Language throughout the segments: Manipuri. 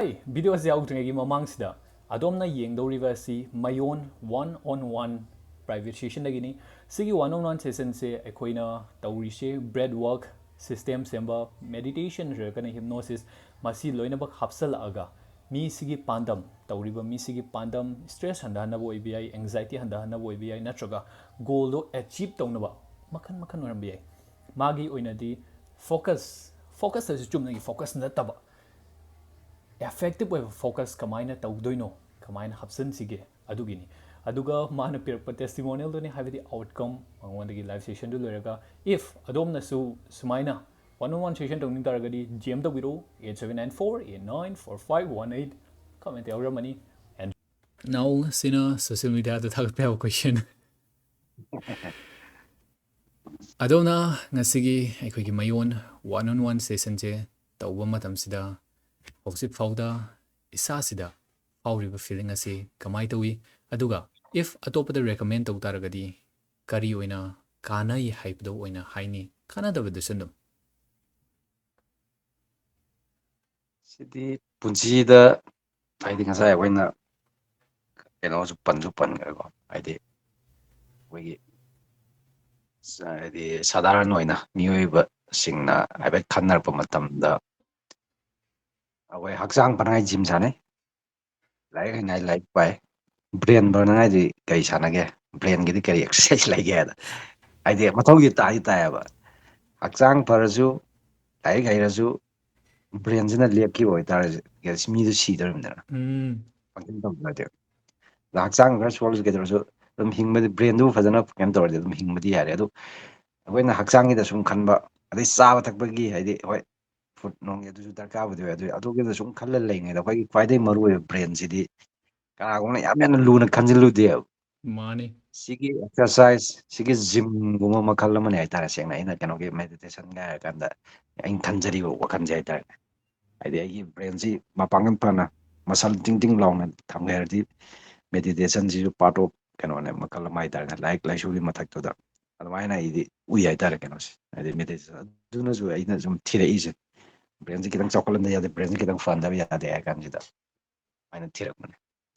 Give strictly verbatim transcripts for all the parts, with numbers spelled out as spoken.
ꯍꯥꯏ, ꯚꯤꯗꯤꯑꯣꯁꯦ ꯌꯥꯎꯗ꯭ꯔꯤꯉꯩꯒꯤ ꯃꯃꯥꯡꯁꯤꯗ ꯑꯗꯣꯝꯅ ꯌꯦꯡꯗꯧꯔꯤꯕ ꯑꯁꯤ ꯃꯌꯣꯟ one on one private sessionꯗꯒꯤꯅꯤ꯫ ꯁꯤꯒꯤ one on one sessionꯁꯦ ꯑꯩꯈꯣꯏꯅ ꯇꯧꯔꯤꯁꯦ breath work, system ꯁꯦꯝꯕ, meditation ꯅꯠꯇ꯭ꯔꯒꯅ hypnosis, ꯃꯁꯤ ꯂꯣꯏꯅꯃꯛ ꯍꯥꯞꯆꯜꯂꯛꯑꯒ ꯃꯤꯁꯤꯒꯤ ꯄꯥꯟꯗꯝ, ꯇꯧꯔꯤꯕ ꯃꯤꯁꯤꯒꯤ ꯄꯥꯟꯗꯝ stress ꯍꯟꯊꯍꯟꯅꯕ ꯑꯣꯏꯕ ꯌꯥꯏ, anxiety ꯍꯟꯊꯍꯟꯅꯕ ꯑꯣꯏꯕ ꯌꯥꯏ, ꯅꯠꯇ꯭ꯔꯒ goalꯗꯣ achieve ꯇꯧꯅꯕ ꯃꯈꯜ ꯃꯈꯜ ꯑꯣꯏꯔꯝꯕ ꯌꯥꯏ꯫ ꯃꯥꯒꯤ ꯑꯣꯏꯅꯗꯤ focus, focus ꯍꯥꯏꯁꯤ ꯆꯨꯝꯅꯒꯤ focus ꯅꯠꯇꯕ, effective ꯑꯣꯏꯕ focus ꯀꯃꯥꯏꯅ ꯇꯧꯗꯣꯏꯅꯣ, ꯀꯃꯥꯏꯅ ꯍꯥꯞꯆꯤꯟꯁꯤꯒꯦ, ꯑꯗꯨꯒꯤꯅꯤ꯫ ꯑꯗꯨꯒ ꯃꯥꯅ ꯄꯤꯔꯛꯄ testimonialꯗꯨꯅꯤ, ꯍꯥꯏꯕꯗꯤ outcome, ꯃꯉꯣꯟꯗꯒꯤ live sessionꯗꯨ ꯂꯣꯏꯔꯒ, if ꯑꯗꯣꯝꯅꯁꯨ ꯁꯨꯃꯥꯏꯅ one on one session ꯇꯧꯅꯤꯡ ꯇꯥꯔꯒꯗꯤ, DM ꯇꯧꯕꯤꯔꯛꯎ, eight seven nine four eight nine four five one eight, comment ꯌꯥꯎꯔꯝꯃꯅꯤ꯫ And now ꯁꯤꯅ social mediaꯗ ꯊꯥꯒꯠꯄ ꯌꯥꯕ question꯫ ꯑꯗꯣꯝꯅ ꯉꯁꯤꯒꯤ ꯑꯩꯈꯣꯏꯒꯤ ꯃꯌꯣꯟ one on one sessionꯁꯦ ꯇꯧꯕ ꯃꯇꯝꯁꯤꯗ ꯍꯧꯖꯤꯛ ꯐꯥꯎꯗ ꯏꯁꯥꯁꯤꯗ ꯐꯥꯎꯔꯤꯕ feeling ꯑꯁꯤ ꯀꯃꯥꯏ ꯇꯧꯏ? ꯑꯗꯨꯒ if ꯑꯇꯣꯞꯄꯗ recommend ꯇꯧ ꯇꯥꯔꯒꯗꯤ ꯀꯔꯤ ꯑꯣꯏꯅ ꯀꯥꯟꯅꯩ ꯍꯥꯏꯕꯗꯣ ꯑꯣꯏꯅ ꯍꯥꯏꯅꯤ, ꯀꯥꯟꯅꯗꯕꯗꯁꯨ ꯑꯗꯨꯝ? ꯁꯤꯗꯤ ꯄꯨꯟꯁꯤꯗ, ꯍꯥꯏꯗꯤ ꯉꯁꯥꯏ ꯑꯩꯈꯣꯏꯅ ꯀꯩꯅꯣꯁꯨ ꯄꯟꯁꯨ ꯄꯟꯈ꯭ꯔꯦꯀꯣ, ꯍꯥꯏꯗꯤ ꯑꯩꯈꯣꯏꯒꯤ ꯁ-, ꯍꯥꯏꯗꯤ ꯁꯥꯙꯥꯔꯟ ꯑꯣꯏꯅ ꯃꯤꯑꯣꯏꯕꯁꯤꯡꯅ ꯍꯥꯏꯐꯦꯠ ꯈꯟꯅꯔꯛꯄ ꯃꯇꯝꯗ ꯑꯩꯈꯣꯏ ꯍꯛꯆꯥꯡ ꯐꯅꯉꯥꯏ gym ꯁꯥꯟꯅꯩ, ꯂꯥꯏꯔꯤꯛ ꯍꯩꯅꯉꯥꯏ ꯂꯥꯏꯔꯤꯛ ꯄꯥꯏ, brain ꯐꯅꯉꯥꯏꯗꯤ ꯀꯔꯤ ꯁꯥꯟꯅꯒꯦ, brainꯒꯤꯗꯤ ꯀꯔꯤ exercise ꯂꯩꯒꯦ ꯍꯥꯏꯗ, ꯍꯥꯏꯗꯤ ꯃꯊꯧꯗꯤ ꯇꯥꯗꯤ ꯇꯥꯏꯌꯦꯕ꯫ ꯍꯛꯆꯥꯡ ꯐꯔꯁꯨ, ꯂꯥꯏꯔꯤꯛ ꯍꯩꯔꯁꯨ, brainꯁꯤꯅ ꯂꯦꯞꯈꯤꯕ ꯑꯣꯏꯇꯥꯔꯗꯤ ꯃꯤꯗꯨ ꯁꯤꯗꯧꯔꯤꯕꯅꯤꯗꯅ꯫ ꯎꯝ꯫ ꯄꯪꯇꯧ ꯇꯧꯗ꯭ꯔꯗꯤ꯫ ꯑꯗ ꯍꯛꯆꯥꯡ ꯈꯔ ꯁꯣꯜꯂꯁꯨ ꯀꯩꯗꯧꯔꯁꯨ ꯑꯗꯨꯝ ꯍꯤꯡꯕꯗꯤ, brainꯗꯨ ꯐꯖꯅ ꯀꯩꯅꯣ ꯇꯧꯔꯗꯤ ꯑꯗꯨꯝ ꯍꯤꯡꯕꯗꯤ ꯌꯥꯔꯦ꯫ ꯑꯗꯨ ꯑꯩꯈꯣꯏꯅ ꯍꯛꯆꯥꯡꯒꯤꯗ ꯁꯨꯝ ꯈꯟꯕ, ꯑꯗꯩ ꯆꯥꯕ ꯊꯛꯄꯒꯤ, ꯍꯥꯏꯗꯤ ꯍꯣꯏ, food ꯅꯨꯡꯒꯤ ꯑꯗꯨꯁꯨ ꯗꯔꯀꯥꯔꯕꯨꯗꯤ ꯑꯣꯏ, ꯑꯗꯨ ꯑꯗꯨꯒꯤꯗ ꯁꯨꯝ ꯈꯜꯂ ꯂꯩꯉꯩꯗ ꯑꯩꯈꯣꯏꯒꯤ ꯈ꯭ꯋꯥꯏꯗꯒꯤ ꯃꯔꯨꯑꯣꯏꯕ brainꯁꯤꯗꯤ ꯀꯅꯥꯒꯨꯝꯕꯅ ꯌꯥꯝ ꯍꯦꯟꯅ ꯂꯨꯅ ꯈꯟꯖꯤꯜꯂꯨꯗꯦꯕ꯫ ꯃꯥꯅꯤ꯫ ꯁꯤꯒꯤ exercise, ꯁꯤꯒꯤ gymꯒꯨꯝꯕ ꯃꯈꯜ ꯑꯃꯅꯤ ꯍꯥꯏꯇꯥꯔꯦ꯫ ꯁꯦꯡꯅ ꯑꯩꯅ ꯀꯩꯅꯣꯒꯤ meditationꯒ ꯍꯥꯏꯔ ꯀꯥꯟꯗ ꯑꯩꯅ ꯈꯟꯖꯔꯤꯕ ꯋꯥꯈꯜꯁꯦ ꯍꯥꯏꯇꯥꯔꯦ꯫ ꯍꯥꯏꯗꯤ ꯑꯩꯒꯤ brainꯁꯤ ꯃꯄꯥꯡꯒꯜ ꯐꯅ muscle ꯇꯤꯡ ꯇꯤꯡ ꯂꯥꯎꯅ ꯊꯝꯒꯦ ꯍꯥꯏꯔꯗꯤ meditationꯁꯤꯁꯨ part of ꯀꯩꯅꯣꯅꯦ, ꯃꯈꯜ ꯑꯃ ꯍꯥꯏꯇꯥꯔꯦ, ꯂꯥꯏꯔꯤꯛ ꯂꯥꯏꯁꯨꯒꯤ ꯃꯊꯛꯇꯨꯗ꯫ ꯑꯗꯨꯃꯥꯏꯅ ꯑꯩꯗꯤ ꯎꯏ ꯍꯥꯏꯇꯥꯔꯦ ꯀꯩꯅꯣꯁꯦ, ꯍꯥꯏꯗꯤ meditation꯫ ꯑꯗꯨꯅꯁꯨ ꯑꯩꯅ ꯁꯨꯝ ꯊꯤꯔꯛꯏꯁꯦ꯫ ꯕ꯭ꯔꯦꯟꯁꯦ ꯈꯤꯇꯪ ꯆꯥꯎꯈꯠꯍꯟꯗ ꯌꯥꯗꯦ, ꯕ꯭ꯔꯦꯟꯁꯦ ꯈꯤꯇꯪ ꯐꯍꯟꯗꯕ ꯌꯥꯗꯦ ꯍꯥꯏ ꯀꯥꯟꯁꯤꯗ ꯑꯩꯅ ꯊꯤꯔꯛꯄꯅꯦ꯫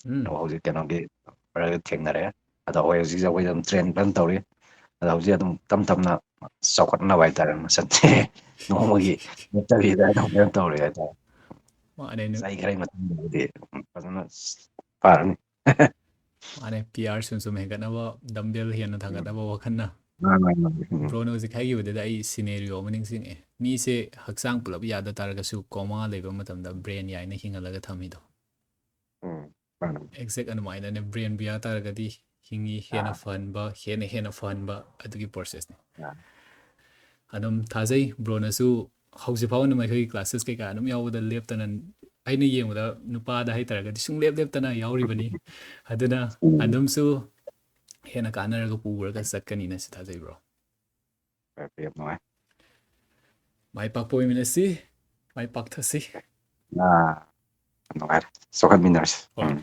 ꯎꯝ ꯑꯗꯣ ꯍꯧꯖꯤꯛ ꯀꯩꯅꯣꯒꯤ ꯈꯔꯒ ꯊꯦꯡꯅꯔꯦ꯫ ꯑꯗꯣ ꯑꯩꯈꯣꯏ ꯍꯧꯖꯤꯛ ꯑꯩꯈꯣꯏ ꯑꯗꯨꯝ ꯇ꯭ꯔꯦꯟ ꯐꯖꯅ ꯇꯧꯔꯤ꯫ ꯑꯗꯣ ꯍꯧꯖꯤꯛ ꯑꯗꯨꯝ ꯇꯞ ꯇꯞꯅ ꯆꯥꯎꯈꯠꯅꯕ ꯍꯥꯏꯇꯥꯔꯦ, ꯃꯁꯛꯁꯦ ꯅꯣꯡꯃꯒꯤ ꯅꯠꯇꯕꯤꯗ ꯑꯗꯨꯝ ꯀꯩꯅꯣ ꯇꯧꯔꯤ ꯍꯥꯏꯇꯥꯔꯦ꯫ ꯃꯥꯅꯦ ꯅꯨ- ꯆꯍꯤ ꯈꯔꯒꯤ ꯃꯇꯨꯡꯗꯗꯤ ꯐꯖꯅ ꯐꯔꯅꯤ꯫ ꯃꯥꯅꯦ, ꯄꯤ ꯑꯥꯔ ꯁꯨꯝ ꯁꯨꯝ ꯍꯦꯟꯒꯠꯅꯕ, ꯗꯝꯕꯦꯜ ꯍꯦꯟꯅ ꯊꯥꯡꯒꯠꯅꯕ ꯋꯥꯈꯜꯅ꯫ ꯃꯥꯅꯦ, ꯃꯥꯅꯦ, ꯎꯝ꯫ ꯕ꯭ꯔꯣꯅ ꯍꯧꯖꯤꯛ ꯍꯥꯏꯈꯤꯕꯗꯨꯗ ꯑꯩ ꯁꯤꯅꯦꯔꯤꯑꯣ ꯑꯃ ꯅꯤꯡꯁꯤꯡꯉꯛꯑꯦ꯫ ꯃꯤꯁꯦ ꯍꯛꯆꯥꯡ ꯄꯨꯂꯞ ꯌꯥꯗ ꯇꯥꯔꯒꯁꯨ ꯀꯣꯃꯥ ꯂꯩꯕ ꯃꯇꯝꯗ ꯕ꯭ꯔꯦꯟ ꯌꯥꯏꯅ ꯍꯤꯡꯍꯜꯂꯒ ꯊꯝꯃꯤꯗꯣ꯫ ꯎꯝ, ꯃꯥꯅꯦ꯫ ꯑꯦꯛꯖꯦꯛ ꯑꯗꯨꯃꯥꯏꯅꯅꯦ, ꯕ꯭ꯔꯦꯟꯕꯨ ꯌꯥ ꯇꯥꯔꯒꯗꯤ ꯍꯤꯡꯉꯤ, ꯍꯦꯟꯅ ꯑꯥ꯫ ꯐꯍꯟꯕ, ꯍꯦꯟꯅ ꯍꯦꯟꯅ ꯐꯍꯟꯕ ꯑꯗꯨꯒꯤ ꯄ꯭ꯔꯣꯁꯦꯁꯅꯤ꯫ ꯑꯥ꯫ ꯑꯗꯨꯝ ꯊꯥꯖꯩ ꯕ꯭ꯔꯣꯅꯁꯨ ꯍꯧꯖꯤꯛ ꯐꯥꯎꯕ ꯑꯗꯨꯝ ꯑꯩꯈꯣꯏꯒꯤ ꯀ꯭ꯂꯥꯁꯦꯁ ꯀꯩꯀꯥ ꯑꯗꯨꯝ ꯌꯥꯎꯕꯗ ꯂꯦꯞꯇꯅ, ꯑꯩꯅ ꯌꯦꯡꯕꯗ ꯅꯨꯄꯥꯗ ꯍꯥꯏꯇꯥꯔꯒꯗꯤ ꯁꯨꯡꯂꯦꯞ ꯂꯦꯞꯇꯅ ꯌꯥꯎꯔꯤꯕꯅꯤ꯫ ꯑꯗꯨꯅ ꯎꯝ꯫ ꯑꯗꯨꯝꯁꯨ ꯍꯦꯟꯅ ꯀꯥꯟꯅꯔꯒ ꯄꯨꯔꯒ ꯆꯠꯀꯅꯤꯅ ꯁꯤ ꯊꯥꯖꯩ ꯕ꯭ꯔꯣ꯫ ꯌꯥꯝ ꯅꯨꯡꯉꯥꯏ꯫ ꯃꯥꯏ ꯄꯥꯛꯄ ꯑꯣꯏꯃꯤꯟꯅꯁꯤ, ꯃꯥꯏ ꯄꯥꯛꯊꯁꯤ꯫ ꯑꯥ, ꯌꯥꯝ ꯅꯨꯡꯉꯥꯏꯔꯦ꯫ ꯆꯥꯎꯈꯠꯃꯤꯟꯅꯔꯁꯤ꯫ ꯍꯣꯏ꯫ ꯎꯝ꯫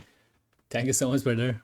Thank you so much, brother.